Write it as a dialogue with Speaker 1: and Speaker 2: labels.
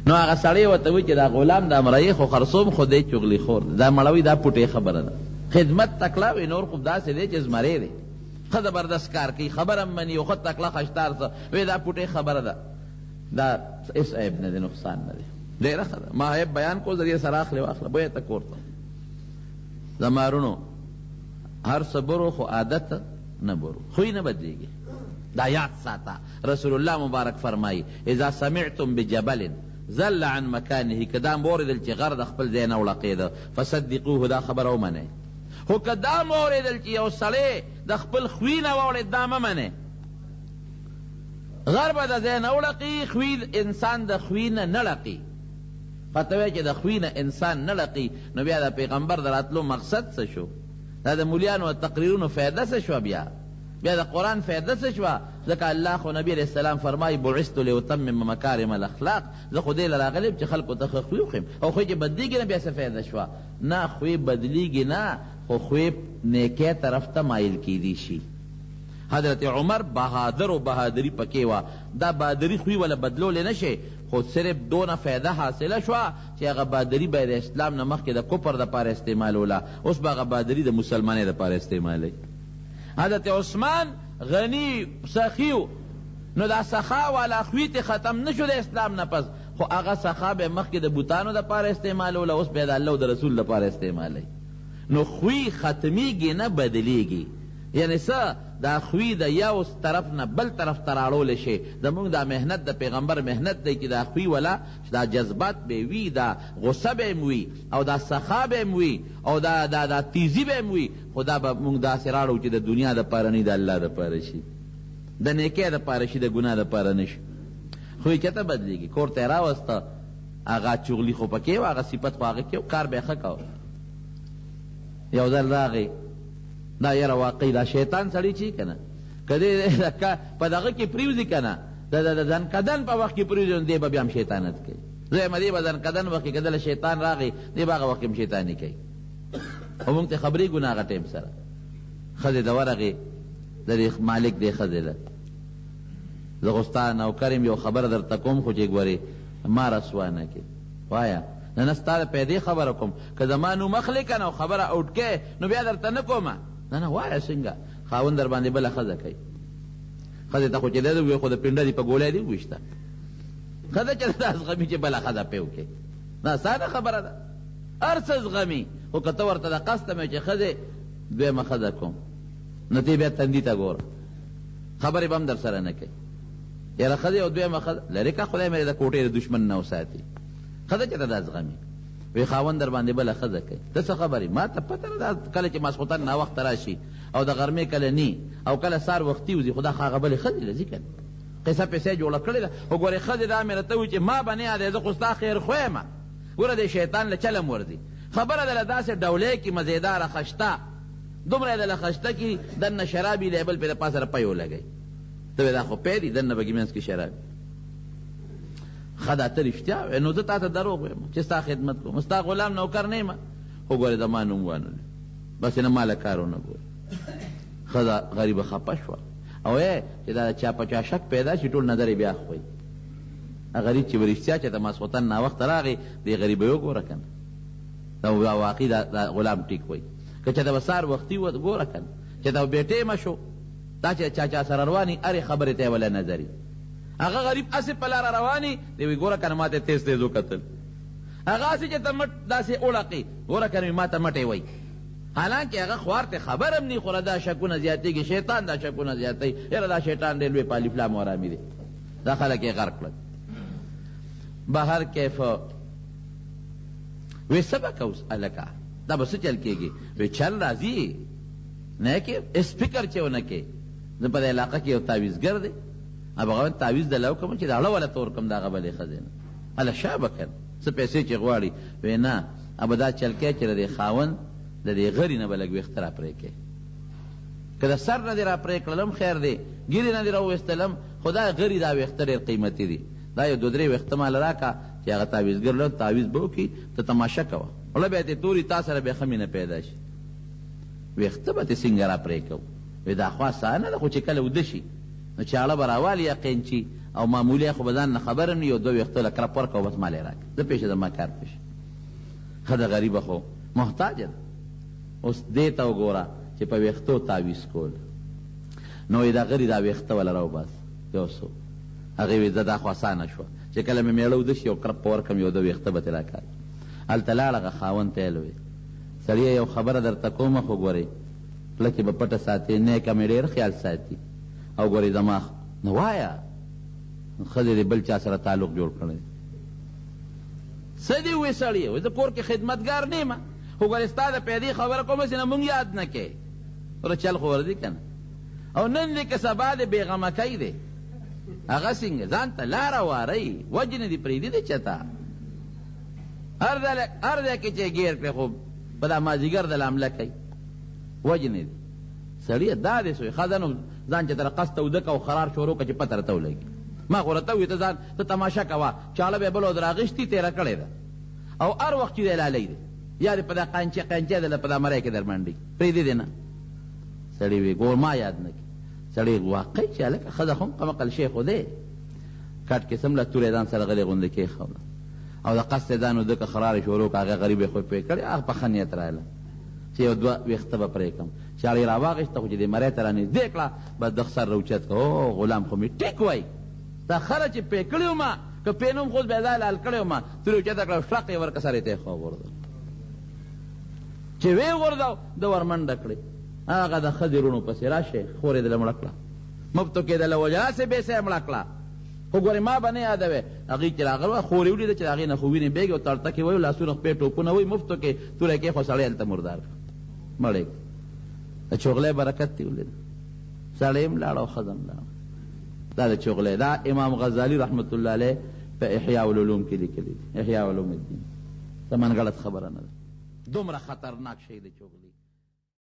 Speaker 1: نو هغه سړی ورته وایي چې دا غلام دا مريې خو خرڅوم خو دی چغلي خور دی، دا مړوي دا پوټې خبره ده. خدمت تکړه وي نور خو داسې دی چې زمری دی، ښه زبردست کار کوي، خبره هم مني او ښه تکړه خشتار څه وي، دا پوټې خبره ده، دا هېڅ عیب نه دی، نقصان نه دی، ډېره ښه ده. ما عیب بیان کړو، زه دې سره اخلې واخله بویه ته کور ته. زما وروڼو هر څه برو خو عادت نه برو، خوی نه بدلېږي، دا یاد ساته. رسول الله مبارک فرمايي، اذا سمعتم بجبل زل عن مکانه، که دا مو واورېدل چې غر د خپل ځای نه وړقېده، فصدقوه، دا خبره ومنئ، خو که دا مو واورېدل چې یو سړی د خپل خوی نه واوړېد، دا مه منئ. غر به د ځای نه وړقي، خوی انسان د خوی نه نه ړقي. که ته وایې چې د خوی نه انسان نه ړقي، نو بیا د پیغمبر د راتلو مقصد څه شو؟ دا د مولیانو د تقریرونو فایده څه شوه بیا؟ بیا د قرآن فایده څه شوه؟ ځکه الله خو نبی علیه السلام فرمایي، بعثت لاتمم مکارم الاخلاق، زه خو دې له راغلی یم چې خلکو ته ښه خوی وښیم، او خوی چې بدلیږي نه بیا څه فایده شوه؟ نه، خوی بدلیږي نه، خو خوی نیکۍ طرف ته مایل کیدی شي. حضرت عمر بهادر و، بهادري پکې وه، دا بهادري خوی وله بدلولی نه شې، خو صرف دونه فایده حاصله شوه چې هغه بهادري به یې د اسلام نه مخکې د کفر لپاره استعمالوله، اوس به هغه بهادري د مسلمانۍ لپاره استعمالوي. حضرت عثمان غنی سخی و، نو دا سخا والا خوی ترې ختم نه شو د اسلام نه پس، خو هغه سخا به یې مخکې د بتانو لپاره استعمالوله، اوس به یې د الله او د رسول لپاره استعمالوي. نو خوی ختمیږي نه، بدلیږي. یعنې څه؟ دا خوی د یو طرف نه بل طرف ته راړولی شې. زموږ دا محنت د پیغمبر محنت دی چې دا خوی ولا چې دا جذبات به یې وي، دا غصه به یې هم وي او دا سخا به یې هم وي او دا دا دا تیزي به یې هم وي، خو دا به موږ داسې راړو چې د دنیا دپاره نه د الله دپاره شي، د نیکۍ دپاره شي، د ګناه دپاره نه شي. خو یې چېرته بدلېږي؟ کور ته یې راوسته، هغه چغلي خو پکې وه، هغه صفت خو هغه کې و، کار به یې ښه کاوه. یو ځل راغی، دا یاره واقعي دا شیطان سړی چې که نه، که دی په دغه کې پرېوځي که نه، د ځنکدن په وخت کې پرېوځي، نو دی به بیا هم شیطانت کوي. زه وایم دی به ځنکدن وخت کې که دله شیطان راغی، دی به هغه وخت کې هم شیطاني کوي. خو موږ ته خبرېږو نه هغه ټایم سره. ښځې ته ورغی، د دې مالک دې ښځې له، زه خو ستا نوکر یم، یو خبره درته کوم، خو چې ګورې ما رسوا نه کړې. وایه. نه نه، ستا د پیدې خبره کوم، که زما نوم اخلې که نه او خبره اوټ کړې، نو بیا درته نه کوم. نه نه، وایه څنګه؟ خاوند درباندې بله ښځه کوي. ښځې ته خو چې دی وویل، خو د پنډه دې په ګولۍ دې وویشته. ښځه چې دا زغمي چې بله ښځه پرې وکړي، دا اسانه خبره ده. هر څه زغمي، خو که ته ورته د قصده مې چې ښځې دویمه ښځه کوم، نو ته بیا تندي ته ګوره، خبرې به هم درسره نه کوي. یاره ښځې او دویمه ښځه لرې که، خدای مې د کوټې د دښمن نه وساتي. ښځه چېرته دا زغمي؟ وی خاوند در باندې بله ښځه کوي، ته څه خبر یې؟ ما ته پته نه ده، کله چې ماسخوتن ناوخته راشي او د غرمې کله نی او کله سهار وختي وځي، خو دا خو هغه بلې ښځې له ځي که نه، قصه پسه جوړه کړې ده. خو ګورې ښځې دا مې راته وویل چې ما به نه یادوې، زه خو ستا خیرخواه یم. ګوره دې شیطان له چلم ورځي، خبره دله داسې ډولۍ کړي، مزېداره خشته، دومره یې دله خشته کړي، دننه شراب وي، دی بل پرې د پاسه د پی ولګوي، ته وایې دا خو پی دي، دننه پکې منځ کې شراب وي. ښه دا ته رښتیا وایې، نو زه تا ته دروغ وایم چې ستا خدمت کوم، ستا غلام نوکر نه یم، خو ګورې زما نوم وانه لې، بس نه ما له کار ونه ګورې. ښځه غریبه خپه شوه او ای چې دا چا په چا شک پیدا شي، ټول نظر یې بیا ښویي. غریب چې به رښتیا چېرته ماسخوتن ناوخته راغی، دې غریبۍ وګوره که نه، دا واقعي دا غلام ټیک وایي. که چېرته به سهار وختي ووت، ګوره که نه چېرته به بې ټیمه شو، دا چې چا چا سره روان وي، هرې خبرې ته یې وله نظر وي. هغه غریب هسې په لاره روان وي، دی وایي ګوره که نه ماته یې تېز تېز وکتل. هغه هسې چې ته مټ داسې وړقې، ګوره که نه وایي ماته مټې وایي. حالانکه هغه خوار ته خبر هم نی، خو دا شکونه زیاتیږي، شیطان دا شکونه زیاتوي. یاره دا شیطان ډېر لوی په الف لام حرامي دی، دا خلک یې غرق کړل. بهر کیف وې څه به کوو هلکه، دا به څه چل کېږي؟ وې چل راځي نه کې هېڅ فکر چې ونه کې. زه په دې علاقه کې یو تعویذګر دی، هغه تعویذ دله وکړم چې د اړه وله تور کړم د هغه بلې ښځې نه، هله شابه که څه پیسې چې غواړي. وې نه، ابه دا چل کوې چې د دې خاوند د دې غري نه به لږ وېښته را پرې کړې، که د سر نه دې را پرې کړل هم خیر دی، ږیرې نه دې راوویستل هم، خو دا غري دا وېښته ډېر قیمتي دي، دا یو دوه درې وېښته ماله راکړه چې هغه تعویذګر له تعویذ به وکړي، ته تماشه کوه، خوله به یې ترې توري، تا سره به ښه مینه پیدا شي. وېښته به ترې څنګه را پرې کوو؟ وې دا خو اسانه ده، خو چې کله وده شي نو چاړه به راوالي یا قینچي او معمولي خو به ځان نه خبر هم نه یو دوه ویښتو له کرپ ورکړه او بس مال یې راکړه، زه پوه شم زما کار پوه شي. ښځه غریبه خو محتاجه ده. اوس دې ته وګوره چې په ویښتو تاویز کول نو وایي دا غري دا ویښته وله راوباسه یو څو. هغې وی ځه دا خو اسانه شوه چې کله مې مېړه وده شي یو کرپ به ورکړم یو دوه ویښته به ترې راکاږم. هلته لاړ هغه خاوند ته یې وی سړیه یو خبره درته کومه خو ګورې خوله کې به پټه ساتې نیکه مې ډېر خیال ساتي او ګورې زما نو وایه ښځې دې بل چا سره تعلق جوړ کړی دی. څه دې ووې سړیه؟ وایي زه کور کې خدمتګار نه یم خو ګورې ستا د پیدې خبره کوم هسې نه مونږ یاد نه کړې. ګوره چل خو ورځي که نه او نن دې که سبا دې بېغمه کوي دی هغه څنګه ځان ته لاره وارئ وجنې دې پرېږدي دې چېرته هر ځای هر ځای کې چې ګیر کړې خو په دا مازدیګر د لامله کوي وجنې دې سړیه دا دې سوې ښځه نو ځان چې تر قصده اوده که او خرار شروع که چې پته راته ولګي ما خو راته وویل ته ځان ته تماشه کوه چاړه به یې بله ورځ راغیستي تېره کړې ده او هر وخت چې دی لالۍ دی یا دې په دا قانچه قینچه دله په دا مرۍ کې درمنډي پرېږدي دې نه سړي وي ګور ما یاد نه کړي سړی واقعي چې هلکه ښځه خو هم قمقل شی خو دی کټ کې څومره توره ځان سره غلې غوندې کېښوده او د قصد یې ځان وده که خرارې شروع کړه هغه غریب یې خو پرې کړې هغه په ښه نیت راغله چې یو دوه ویښته به پرې کړم چاړه یې راواخیسته خو چې دې مرۍ ته رانږدې کړه بس د سر راوچت کړ او غلام خو مې ټیک وایي دا خره چې پرې کړې وم که پرې نه وم خو اوس بیا ځای لال کړی وم توره یې اوچته کړه او شړق یې ورکړه سر یې ترې وغورځاوه چې ویې غورځاوه ده ورمنډه کړې هغه د ښځې روڼو پسې راشه خور یې دله مړه کړه مفتو کې دله وژله هسې بې څه یې مړه کړه خو ګورې ما به نه یادوې هغوی چې راغله خور یې ولیده چې د هغې نه خو وینې بهېږي او تړتکې وایي لاسونه خپې ټوپونه وایي مفتو کې توره یې کېښوه سړی هلته مردار کړ مړ یې کړ د چغلۍ برکت دې ولید سړی هم لاړ او ښځه هم لاړه دا د چغلۍ دا امام غزالي رحمت الله علیه په احیاء العلوم کې لیکلي دي احیاء علوم الدین څه منګړت خبره نه ده دومره خطرناک شی د چغلي.